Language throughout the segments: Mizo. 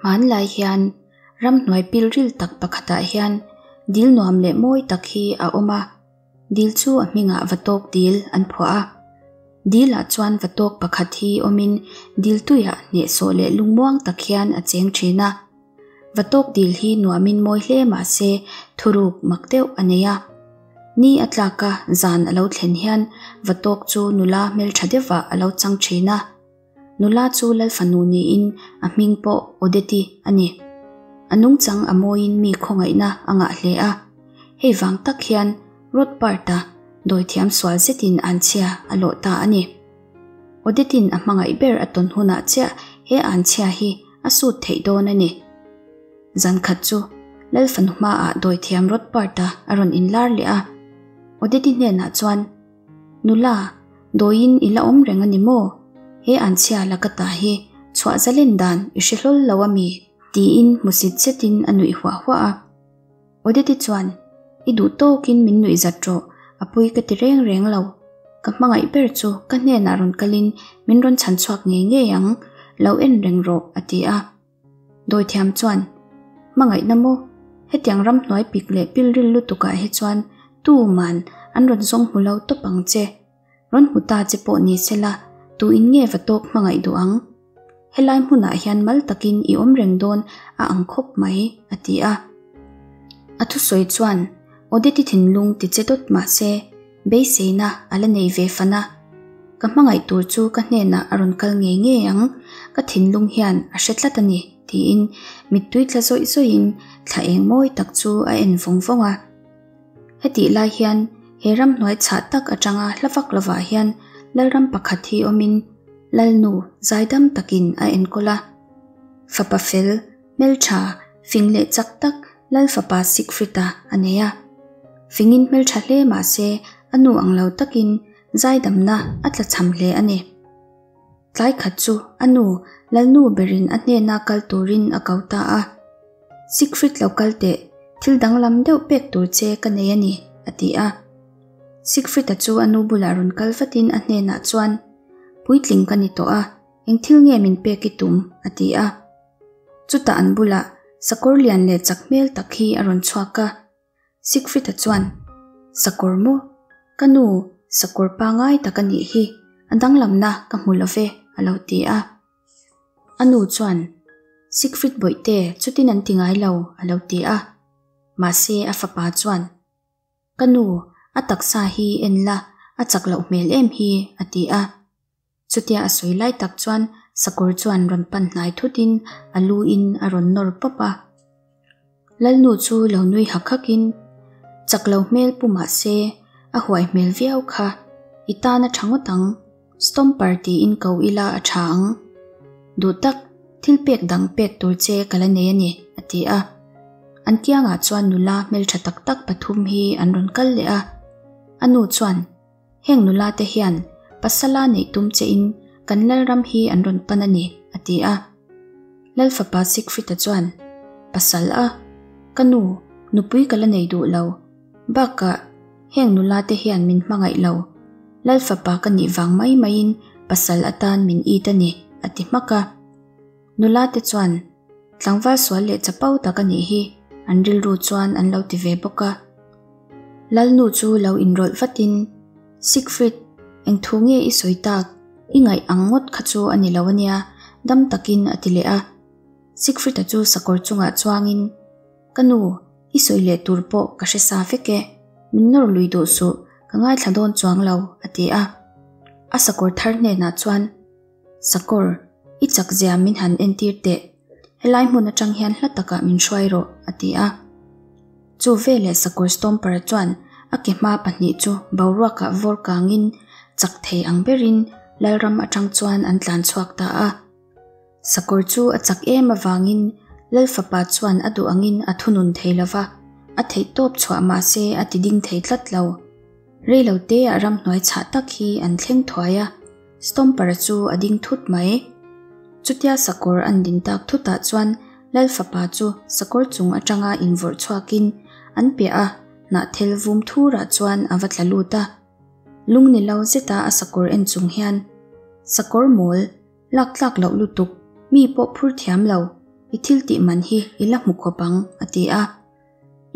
Hmanlai hian ramhnuai pilril tak pakhatah hian dil nuam leh mawi tak hi a awm a, dil chu a hmingah Vatawk dil an phuah a. Dilah chuan Vatawk pakhat hi awmin dil tuiah hnehsawh leh lungmuang tak hian a cheng thin a. Vatawk dil hi nuamin mawi hle mah se thuruk mak deuh a nei a. Ni a tlak a, zan a lo thlen hian Vatawk chu nula hmeltha deuhah a lo chang thin a. Nula chu Lalfanu niin a hming pawh Odeti a ni. A nungchang a mawiin mi khawngaihna a ngah hle a. Hei vang tak hian Rothbard-a dawithiam sual zetin anchhia a lawh ta a ni. Odetin a hmangaih ber a tawn hunah chiah he anchhia hi a sut theih dawn a ni. Zan khat chu Lalfanu hmaah dawithiam Rothbard-a a rawn inlar leh a. Odeti hnenah chuan, Nula, dawiin i la awm reng a ni maw? He anchhia la ka ta hi chhuah zalen dan i hre hlawl lo a mi? Tiin hmusit zetin a nuih huah huah a. Odette chuan, I duh tawkin min nuih zat rawh, a pui ka ti reng reng lo. Ka hmangaih ber chu ka hnenah rawn kalin min rawn chhan chhuak ngei ngei ang, lo en reng rawh, a ti a. Dawithiam chuan, Hmangaihna maw? Hetiang ramhnuai pik leh pilril lutukah hi chuan tuman an rawn zawng hmu lo tawp ang che. Rawn hmu ta che pawh ni sela, tuin nge va tawk hmangaih duh ang? Helai hmunah hian mal takin i awm reng dawn a ang khawp mai, a ti a. A thusawi chuan Odette-i thinlung ti che dawt mah se, beiseina a la nei ve fan a. Ka hmangaih tur chu ka hnenah a rawn kal ngei ngei ang, ka thinlung hian a hre tlat a ni, tiin mittui tla zawih zawihin thla eng mawi tak chu a en vawng vawng a. Hetih lai hian he ramhnuai chhah tak atanga hla vak lovah hian Lalram pakhat hi awmin Lalnu zaidam takin a enkawl a. Fapa fel, hmeltha, fing leh chak tak Lal fapa Siegfried-a a nei a. Fingin hmeltha hle mah se a nu ang lo takin zaidamna a tlachham hle a ni. Tlai khat chu a nu Lalnu berin a hnena kal turin a ko ta a. Siegfried lo kal teh, thil danglam deuh pek tur che ka nei a ni, a ti a. Siegfried-a chu a nu bulah rawn kal vatin a hnenah chuan, Puitling ka ni tawh a, eng thil nge min pek i tum? a ti a. Chutah an bulah sakawr lian leh chak hmel tak hi a rawn chhuak a. Siegfried-a chuan, Sakawr maw? Ka nu, sakawr pangai tak a nih hi, a danglamna ka hmu lo ve, a lo ti a. A nu chuan, Siegfried bawihte, chutin an ti ngai lo, a lo ti a. Mahse, a fapa chuan, Ka nu, a taksa hi en la, a chak loh hmel em hi, a ti a. Chutia a sawi lai tak chuan sakawr chuan rawn pan hnai thutin a lu in a rawn nawr pawp a. Lalnu chu lo nui hak hakin, Chak lo hmel pu mah se, a huai hmel viau kha, i tan a tha ngawt ang, Stomper tiin ko ila a tha ang. Duh tak, thil pek dang pek tur che ka la nei a ni, a ti a. An kiangah chuan nula hmeltha tak tak pathum hi an rawn kal leh a. A nu chuan, Heng nula te hian pasala neih tum che in kan Lalram hi an rawn pan a ni, a ti a. Lal fapa Siegfried-a chuan, Pasal a? Ka nu, nupui ka la nei duh lo. Bakah, heng nula te hian min hmangaih lo. Lal fapa ka nih vang mai maiin pasal atan min it a ni, a ti hmak a. Nula te chuan, Tlangval sual leh chapo tak a nih hi, an rilru chuan an lo ti ve bawk a. Lalnu chu lo inrawlh vatin, Siegfried, eng thu nge i sawi tak? I ngaih ang ngawt kha chu a ni lo a nia, dam takin a ti leh a. Siegfried-a chu sakawr chungah chuangin, Ka nu, i sawi leh tur pawh ka hre sa vek e, min nawr lui duh suh, ka ngaithla dawn chuang lo, a ti a. A sakawr thar hnenah chuan, Sakawr, i chak zia min han entir teh, helai hmun atang hian hla takah min hruai rawh, a ti a. Chu veleh sakawr Stomper chuan a ke hma pahnih chu boruakah vawr kangin chak thei ang berin Lalram atang chuan an tlan chhuak ta a. Sakawr chu a chak em avangin Lal fapa chuan a duh angin a thunun thei lova, a theih tawp chhuah mahse a ti ding thei tlat lo. Reilo teah ramhnuai chhah tak hi an thleng thuai a. Stomper-a chu a ding thut mai. Chutia sakawr an din tak thutah chuan Lal fapa chu sakawr chung atanga invawrh chhuakin an piah a, hnahthel vum thurah chuan a va tla lut a. Lung ni lo zeta a sakawr en chung hian, Sakawr mawl, lak tlak loh lutuk, mi pawh phur thiam lo. I thil tih man hi i la hmu khawp ang, a ti a.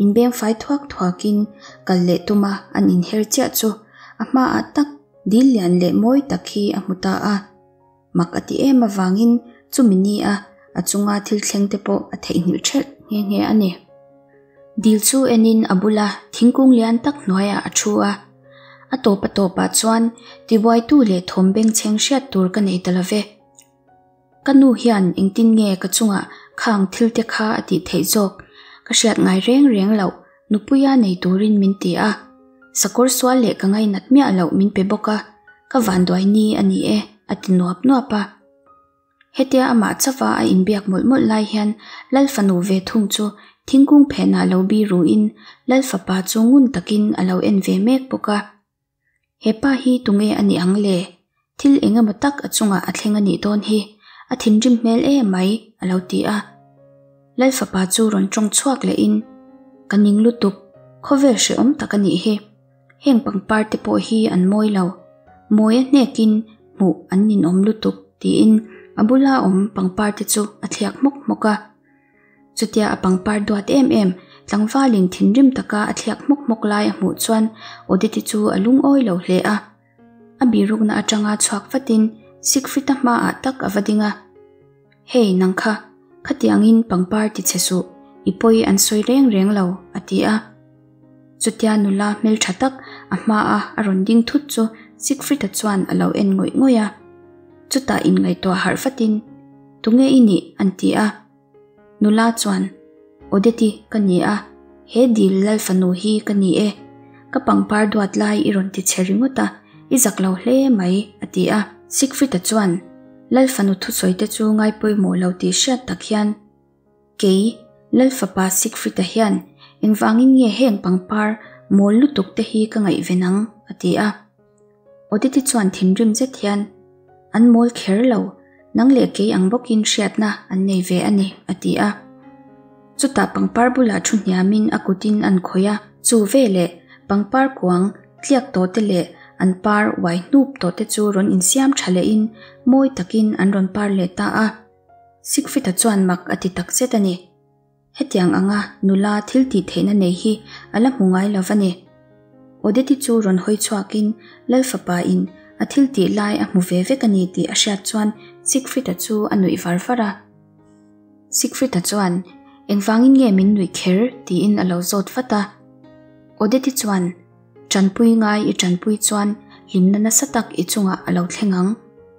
Inbeng fai thuak thuakin kal leh tuma an inher chiah chu a hmaah tak dil lian leh mawi tak hi a hmu ta a. Mak a ti em avangin chumi ni a a chunga thil thleng te pawh a theihnghilh ṭhelh nghe nghe a ni. Dil chu enin a bula thingkung lian tak hnuaiah a thu a. A tawp a tawpah chuan tibuaitu leh thawm bengchheng hriat tur ka nei ta lo ve. Ka nu hian engtin nge ka chungah khang thil te kha a tih theih zawk ka hriat ngai reng reng loh nupuia nei turin min ti a. Sakawr sual leh ka ngainat miah loh min pe bawk a, ka vanduai ni a ni e a ti nuap nuap a. Hetia amah chauha a inbiak mawlh mawlh lai hian Lal fanu ve thung chu thingkung phenah lo bi ruin Lal fapa chu ngun takin a lo en ve mek bawk a. He pa hi tunge a nih ang le? Thil eng emaw tak a chungah a thleng a nih dawn hi, a thinrim hmel em mai, a lo ti a. Lal fapa chu rawn tawng chhuak lehin, Ka ning lutuk, khawvel hrehawm tak a nih hi. Heng pangpar te pawh hi an mawi lo. Mawi a hnekin hmuh an ninawm lutuk, tiin a bula awm pangpar te chu a thliak hmawk hmawk a. Chutia a pangpar duat em em, tlangvalin thinrim taka a thliak hmawk hmawk lai a hmuh chuan Odette chu a lungawi lo hle a. A birukna atanga chhuak vatin Siegfried-a hmaah tak a va ding a. Hey, nang kha, khatiangin pangpar ti che suh, i pawi an sawi reng reng lo, a ti a. Chutia nula hmeltha tak a hmaa a rawn ding thut chu Siegfried-a chuan a lo en ngawih ngawih a. Chutah inngaihtuah harh vatin, Tunge i nih? an ti a. Nula chuan, Odette ka ni a, he dil lal fanu hi ka ni e. Ka pangpar duat lai i rawn ti che ringawt a, i zak lo hle mai, a ti a. Siegfried-a chuan lal fanu thusawi te chu ngai pawimawh lo tih hriat tak hian, Kei, lal fapa Siegfried-a hian engvangin nge heng pangpar mawl lutuk te hi ka ngaihven ang? a ti a. Odette chuan thinrim zet hian, An mawl kher lo, nang leh kei ang bawkin hriatna an nei ve a ni, a ti a. Chutah pangpar bulah thu hniamin a kutin an khawih a, chu veleh pangpar kuang tliak tawh te leh an par uai hnup tawh te chu rawn insiam tha lehin mawi takin an rawn par leh ta a. Siegfried-a chuan mak a ti takzet a ni. Hetiang anga nula thil tih theihna nei hi a la hmu ngai lo va ni. Odette chu rawn hawi chhuakin Lal fapa in a thil tih lai a hmu ve vek a ni tih a hriat chuan Siegfried-a chu a nuih var var a. Siegfried-a chuan, Engvangin nge min nuih kher? tiin a lo zawt vat a. Odette chuan, Tanpui ngai i tanpui chuan hlimna nasa tak i chungah a lo thleng ang.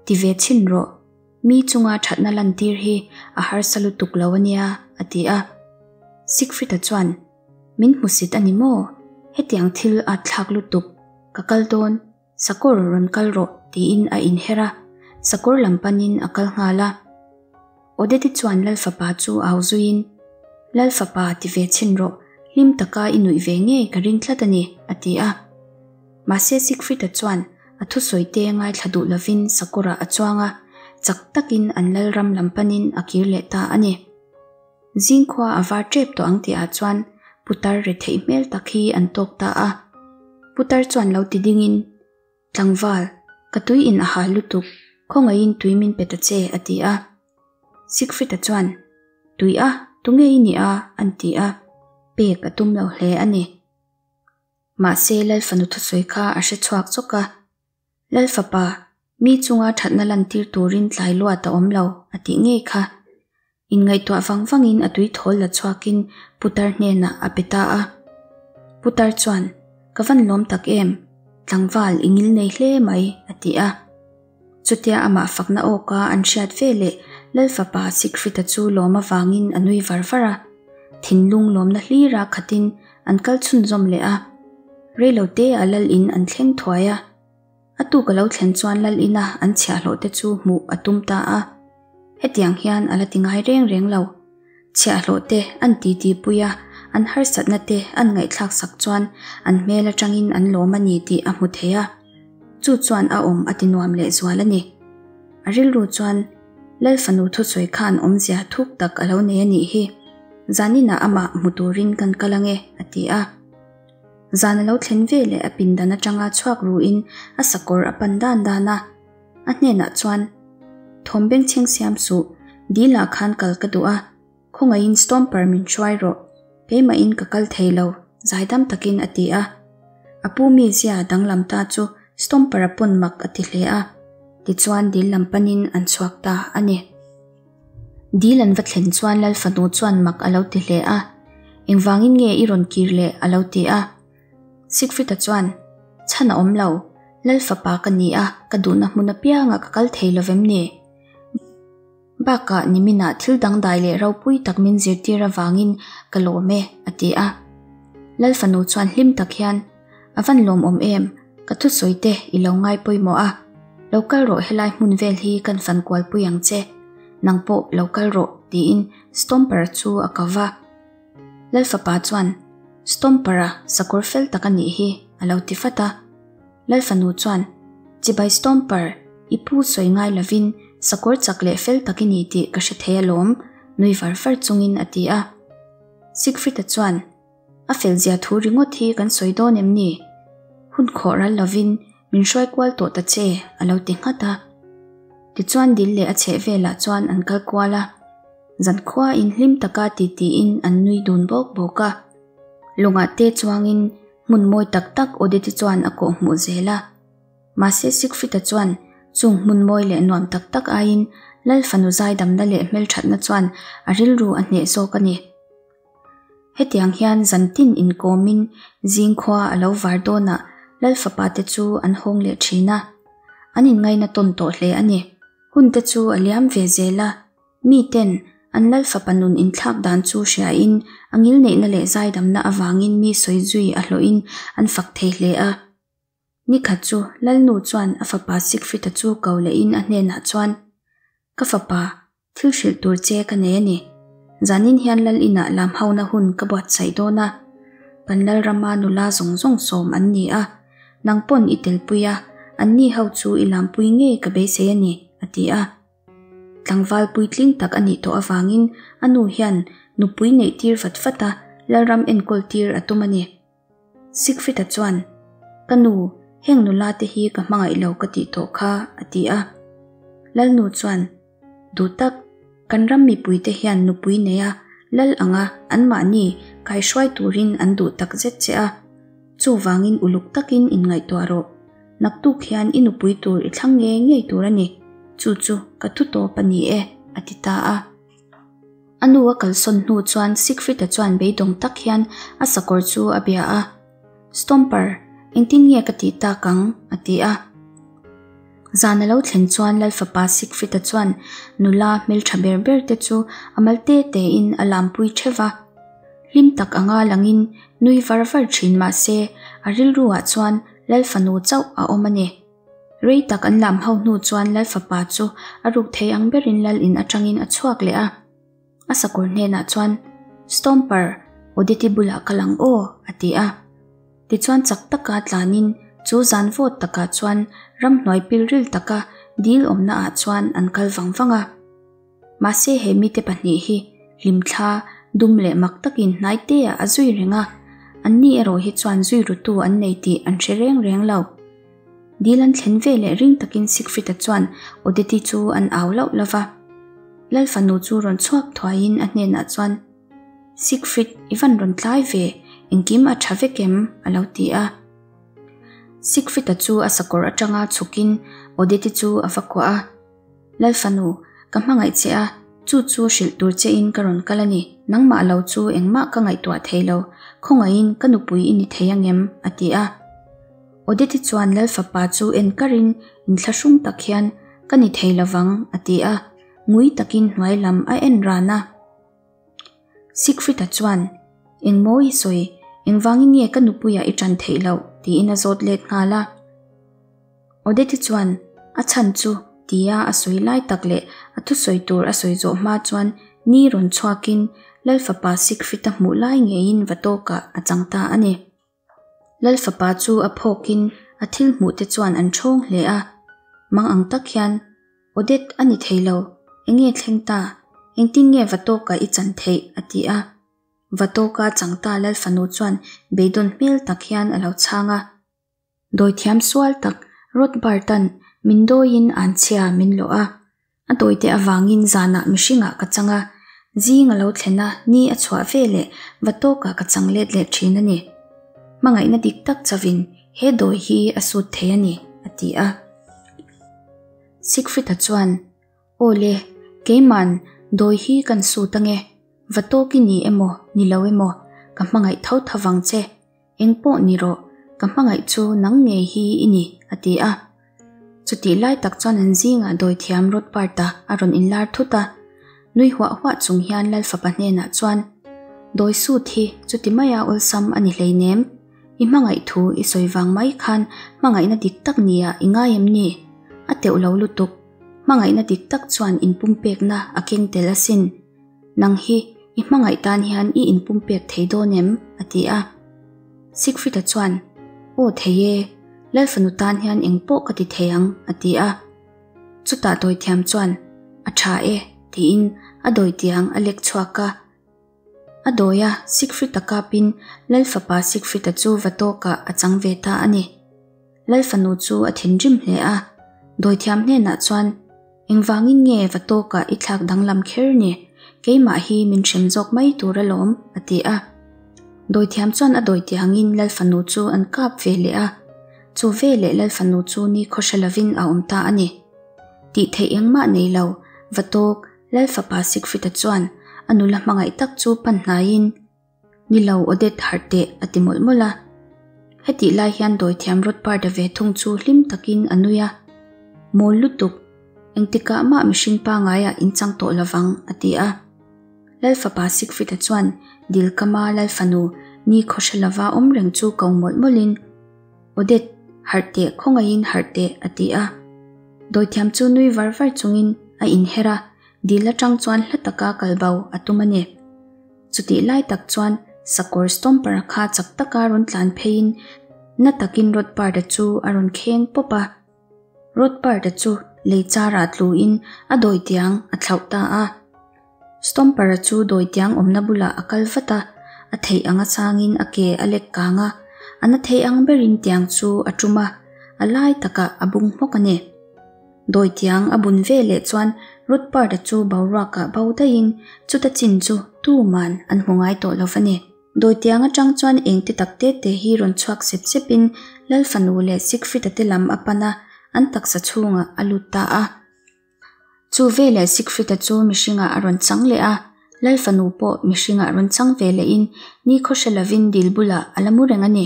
Ti ve chhin rawh. Mi chunga thatna lantir hi a harsa lutuk lo a nia, a ti a. Siegfried-a chuan, Min hmusit a ni maw? Hetiang thil at thlak lutuk, ka kal dawn, sakawr rawn kal rawh, tiin a inher a, sakawr lam panin a kal nghal a. Odette chuan Lal fapa chu au zuiin, Lal fapa ti ve chhin rawh, hlim taka i nuih ve ngei ka ring tlat a ni, a ti a. Mahse Siegfried-a chuan a thusawi te ngaithla duh lovin sakawrah a chuang a, chak takin an lalram lam panin a kir leh ta a ni. Zingkhua a var tep tawh ang tihah chuan putar retheih hmel tak hi an tawk ta a. Putar chuan lo ti dingin, Tlangval, ka tui in a hal lutuk, khawngaihin tui min pe ta che, a ti a. Siegfried-a chuan, Tui a, tunge i nih a? an ti a, pek a tum lo hle a ni. Mahse Lal fanu thusawi kha a hre chhuak chawk a, Lal fapa, mi chunga thatna lantir turin tlai luat a awm lo, a tih ngei kha. Inngaihtuah vang vangin a tui thawl la chhuakin putar hnenah a pe ta a. Putar chuan, Ka van lawm tak em, tlangval i ngil nei hle mai, a ti a. Chutia amah fakna awka an hriat ve leh Lal fapa Siegfried-a chu lawm avangin a nui var var a. Thinlung lawmna hlira khatin an kal chhunzawm leh a. Reilote a Lal in an thleng thuai a. A tuk a lo thlen chuan Lal ina an chhiahhlawh te chu hmuh a tum ta a. Hetiang hian a la ti ngai reng reng lo. Chhiahhlawh te an titi pui a, an harsatna te an ngaihthlak sak chuan an hmel atangin an lawm a ni tih a hmu thei a. Chu chuan a awm a ti nuam leh zual a ni. A rilru chuan Lal fanu thusawi khan awmzia thuk tak a lo nei a nih hi. Zaninah amah hmu turin kan kal ange, a ti a. Zan a lo thlen ve leh a pindan atanga chhuak ruin a sakawr a pan dan dan a. A hnenah chuan, Thawm bengchheng siam suh, dil ah khan kal ka duh a. Khawngaihin Stomper min hruai rawh, keimahin ka kal thei lo, zaidam takin a ti a. A pu mizia danglam ta chu Stomper-a pawn mak a ti hle a, tichuan dil lam panin an chhuak ta a ni. Dil an va thlen chuan Lal fanu chuan mak a lo ti hle a, Engvangin nge i rawn kir leh? a lo ti a. Siegfried-a chuan, Chhan a awm lo, Lal fapa ka ni a, ka duhna hmun apiangah ka kal thei lo vem ni? Bakah niminah thil dangdai leh ropui tak min zirtir avangin ka lawm e, a ti a. Lal fanu chuan hlim tak hian, A van lawmawm em, ka thusawi te i lo ngai pawimawh a, lo kal rawh helai hmun vel hi kan fan kualpui ang che, nang pawh lo kal rawh, tiin Stomper chu a ko va. Lal fapa chuan, Stomper-a sakawr fel tak a nih hi, a lo ti fat a. Lal fanu chuan, Chibai Stomper, i pu sawi ngai lovin sakawr chak leh fel tak i ni tih ka hre thei alawm, nui var var chungin a ti a. Siegfried-a chuan, A felzia thu ringawt hi kan sawi dawn em ni? Hun khawh ral lovin min hruai kual tawh ta che, a lo ti nghat a. Tichuan dil leh a chheh velah chuan an kal kual a. Zankhuain hlim taka titiin an nui dun bawk bawk a. Lungah te chuangin hmun mawi tak tak Odette chuan a kawh hmuh zel a. Mahse Siegfried-a chuan chung hmun mawi leh nuam tak tak aiin Lal fanu zaidamna leh hmelthatna chuan a rilru a hneh zawk a ni. Hetiang hian zantin inkawmin zingkhua a lo var dawnah Lal fapa te chu an hawng leh thin a. An inngaina tawn tawh hle a ni. Hun te chu a liam ve zel a. Miten an Lal fapa nun inthlak dan chu hriain a ngilneihna leh zaidamna avangin mi sawi zui a hlawhin an fak thei hle a. Nikhat chu Lalnu chuan a fapa Siegfried-a chu ko lehin a hnenah chuan, Ka fapa, thil hrilh tur che ka nei a ni. Zanin hian Lal inah lam hona hun ka buatsaih dawn a. Kan Lalrama nula zawng zawng sawm an ni a, nang pawn i telpui a, anni ho chu i lampui ngei ka beisei a ni, a ti a. Tlangval puitling tak a nih tawh avangin a nu hian nupui neih tir vat vat a, Lalram enkawl tir a tum a ni. Siegfried-a chuan, Ka nu, heng nula te hi ka hmangaih lo ka tih tawh kha, a ti a. Lalnu chuan, Duh tak, kan ram mipuite hian nupui nei a, lal anga anmahni kaihruai turin an duh tak zet che a. Chuvangin uluk takin inngaihtuah rawh. Naktuk hian i nupui tur i thlang ngei ngei tur a ni, chu chu ka thu tawp a ni e, a ti ta a. A nu a kalsawn hnu chuan Siegfried-a chuan beidawng tak hian a sakawr chu a bia a, Stomper, engtin nge ka tih tak ang? a ti a. Zan a lo thlen chuan Lal fapa Siegfried-a chuan nula hmeltha ber ber te chu a mal te tein a lampui theuh va. Hlim tak anga langin nui var var thin mah se a rilruah chuan Lal fanu chauh a awm a ni. Rei tak an lam ho hnu chuan Lal fapa chu a ruk thei ang berin Lal in atangin a chhuak leh a. A sakawr hnenah chuan, Stomper, Odette bulah kal ang aw, a ti a. Tichuan chak taka tlanin chu zan vawt takah chuan ramhnuai pilril taka dil awmna ah chuan an kal vang vang a. Mahse he mite pahnih hi hlimthla, dum leh mak takin hnai teah a zui reng a, anni erawh hi chuan zui rutu an nei tih an hre reng reng lo. Dil an thlen ve leh ring takin Siegfried-a chuan Odette-i chu an au lauh lauh va. Lal fanu chu rawn chhuak thuaiin a hnenah chuan, Siegfried, i van rawn tlai ve, engkim a tha vek em? a lo ti a. Siegfried-a chu a sakawr atanga chhukin Odette-i chu a va kuah a. Lal fanu, ka hmangaih che a, chu chu hrilh tur chein ka rawn kal a ni. Nangmah lo chu engmah ka ngaihtuah thei lo, khawngaihin ka nupui i ni thei angem? a ti a. Odette chuan Lal fapa chu en karin inthlahrung tak hian, Ka ni thei lovang, a ti a, ngui takin hnuai lam a en ran a. Siegfried-a chuan, Engmaw i sawi, engvangin nge ka nupuiah i ṭan theih loh? tiin a zawt let nghal a. Odette chuan a chhan chu tia a sawi lai tak leh a thusawi tur a sawi zawh hma chuan ni rawn chhuakin Lal fapa Siegfried-a hmuh lai ngeiin va tawkah a chang ta a ni. Lal fapa chu a phawkin a thil hmuh te chuan an ṭhawng hle a, mang ang tak hian Odette a ni thei lo, enge thleng ta, engtin nge va tawkah i chan theih? a ti a. Va tawka chang ta Lal fanu chuan beidawn hmel tak hian a lo chhang a. Dawithiam sual tak Rothbard-a'n min dawiin anchhia min lawh a. A dawite avangin zanah mihringah ka chang a. Zing a lo thlen a, ni a chhuah veleh Vatawkah ka chang let leh thin a ni. Hmangaihna dik tak chauhin he dawi hi a sut thei a ni, a ti a. Siegfried-a chuan, Aw le, keima'n dawi hi kan sut ange, Vatawk i ni emaw, ni lo emaw, ka hmangaih tho tho vang che. Eng pawh ni rawh, ka hmangaih chu nang ngei hi i ni, a ti a. Chutih lai tak chuan an zingah dawithiam Rothbard-a a rawn inlar thut a. Nui huah huah chung hian Lalfapa hnenah chuan, Dawi sut hi chuti maia awlsam a ni hleinem. I hmangaih thu i sawi vang mai khan hmangaihna dik tak nia i ngai em ni? A teuh lo lutuk. Hmangaihna dik tak chuan inpumpekna a keng tel asin. Nang hi i hmangaih tan hian i inpumpek thei dawn em? a ti a. Siegfried-a chuan, Aw thei e, Lalfanu tan hian eng pawh ka ti thei ang, a ti a. Chutah dawithiam chuan, A tha e, tiin a dawitiang a lek chhuak a. A dawi a, Siegfried-a kapin Lalfapa Siegfried-a chu va tawkah a chang ve ta a ni. Lalfanu chu a thinrim hle a, dawithiam hnenah chuan, Engvangin nge va tawkah i thlak danglam kher ni? Keimah hi min hrem zawk mai tur alawm, a ti a. Dawithiam chuan a dawitiangin Lalfanu chu an kap ve leh a. Chu veleh Lalfanu chu ni khawhre lovin a awm ta a ni. Tih theih engmah nei lo, va tawk, Lalfapa Siegfried-a chuan a nula hmangaih tak chu pan hnaiin, Ni lo, Odette harh teh, a ti mawlh mawlh a. Hetih lai hian dawithiam Rothbard-a ve thung chu hlim takin a nui a. Mawl lutuk, engtikah mah mihring pangaiah in chang tawh lovang, a ti a. Lalfapa Siegfried-a chuan Dilkama Lalfanu ni khawhre lova awm reng chu ko mawlh mawlhin, Odette, harh teh, khawngaihin harh teh, a ti a. Dawithiam chu nui var var chungin a inher a, dil atang chuan hla taka kal bo a tum a ni. Chutih lai tak chuan sakawr Stomper-a kha chak taka rawn tlan pheiin na takin Rothbard-a chu a rawn kheng pawp a. Rothbard-a chu lei charah tluin a dawitiang a thlauh ta a. Stomper-a chu dawitiang awmna bulah a kal vat a, a theih anga changin a ke a lek kang a, a na theih ang berin tiang chu a tum a, a lai takah a bung hmawk a ni. Dawitiang a bun ve leh chuan Rothbard-a chu boruakah bo daihin chuta chin chu tuman an hmu ngai tawh lo va ni. Dawitiang atang chuan eng te tak te te hi rawn chhuak sep sepin Lal fanu leh Siegfried-a te lam a pan a, an taksa chhungah a lut ta a. Chu veleh Siegfried-a chu mihringah a rawn chang leh a, Lal fanu pawh mihringah rawn chang ve lehin nikhaw hre lovin dil bulah a la mu reng a ni.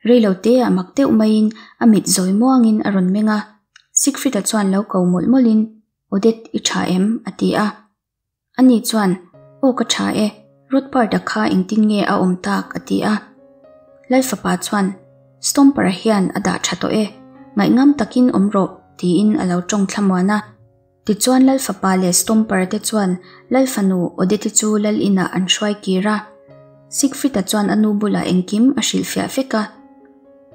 Reiloteah mak deuh maiin a mit zawi muangin a rawn meng a, Siegfried-a chuan lo ko mawlh mawlhin, Odette, i tha em? a ti a. Ani chuan, Aw ka tha e, Rothbard-a kha engtin nge a awm tak? a ti a. Lalfapa chuan, Stomper-a hian a dah tha tawh e, ngaihngam takin awm rawh, tiin a lo tawng thlamuan a. Tichuan Lalfapa leh Stomper-a te chuan Lalfanu Odette-i chu Lal inah an hruai kir a. Siegfried-a chuan a nu bulah engkim a hrilhfiah vek a.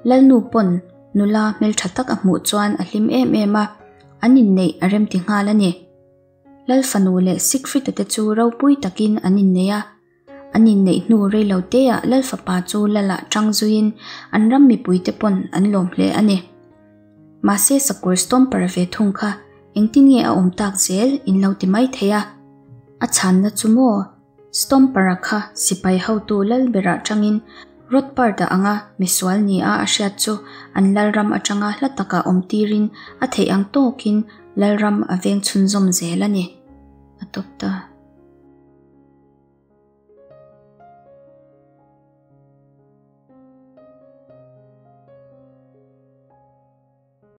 Lalnu pawn nula hmeltha tak a hmuh chuan a hlim em em a, an inneih a remti nghal a ni. Lalfanu leh Siegfried-a te chu ropui takin an innei a. An inneih hnu reilo teah Lalfapa chu Lalah tang zuiin an ram mipuite pawn an lawm hle a ni. Mahse Sakawr Stomper ve thung kha engtin nge a awm tak zel in lo ti mai thei a. A chhanna chu maw? Stomper-a kha sipai hotu Lalberah tangin Rothbard-a anga misual nia a hriat chu an Lalram atanga hla takah awm tirin a theih ang tawkin Lalram a veng chhunzawm zel a ni. A tawp ta.